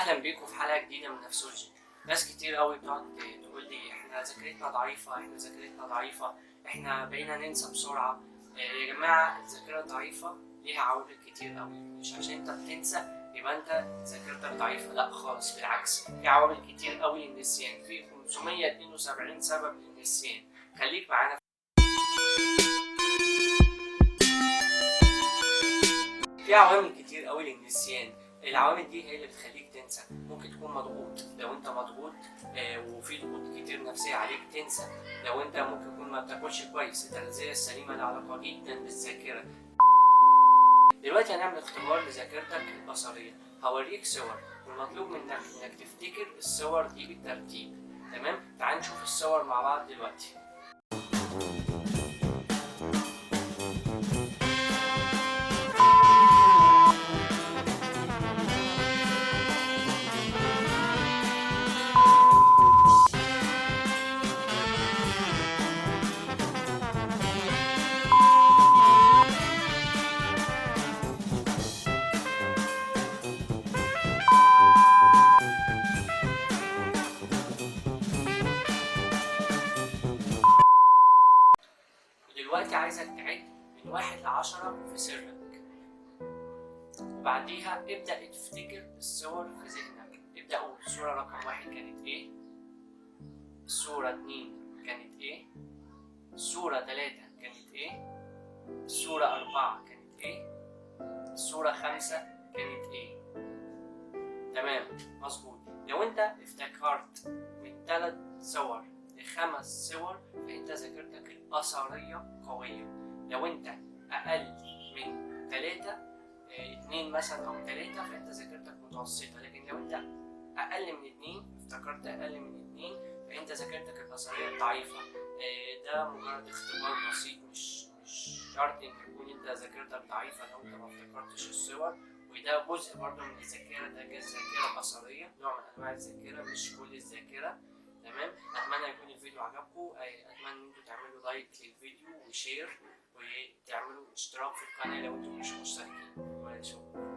اهلا بيكم في حلقة جديدة من نفسولوجي. ناس كتير قوي بتقعد تقول لي احنا ذاكرتنا ضعيفة، احنا ذاكرتنا ضعيفة، احنا بقينا ننسى بسرعة. يا جماعة الذاكرة الضعيفة ليها عوامل كتير قوي، مش عشان انت بتنسى يبقى انت ذاكرتك ضعيفة، لا خالص، بالعكس في عوامل كتير قوي للنسيان، في 572 سبب للنسيان. خليك معانا. في عوامل كتير قوي للنسيان، العوامل دي هي اللي بتخليك تنسى. ممكن تكون مضغوط، لو انت مضغوط وفي ضغوط كتير نفسية عليك تنسى. لو انت ممكن تكون ما بتاكلش كويس، التغذية السليمة لها علاقة جدا بالذاكرة. دلوقتي هنعمل اختبار لذاكرتك البصرية، هوريك صور والمطلوب منك انك تفتكر الصور دي بالترتيب، تمام؟ تعال نشوف الصور مع بعض دلوقتي. دلوقتي عايزك تعد من 1 ل10 في سرك، وبعديها ابدأ تفتكر الصور في ذهنك. ابدأ قول الصورة رقم 1 كانت ايه، الصورة 2 كانت ايه، الصورة 3 كانت ايه، الصورة 4 كانت ايه، الصورة 5 كانت ايه. تمام، مظبوط. لو انت افتكرت من 3 صور ل5 صور فانت ذاكرتك البصرية قوية. لو انت اقل من 3، 2 مثلا او 3، فانت ذاكرتك متوسطة. لكن لو انت اقل من 2، افتكرت اقل من 2، فانت ذاكرتك البصرية ضعيفة. ده مجرد اختبار بسيط، مش شرط ان يكون انت ذاكرتك ضعيفة لو انت ما افتكرتش الصور. وده جزء برضه من الذاكرة، ده ذاكرة بصرية، نوع من انواع الذاكرة، مش كل الذاكرة. تمام، اتمنى يكون الفيديو عجبكم، اتمنى ان انتوا تعملوا like للفيديو و share وتعملوا اشتراك في القناة لو انتوا مش مشتركين. واشوفكم.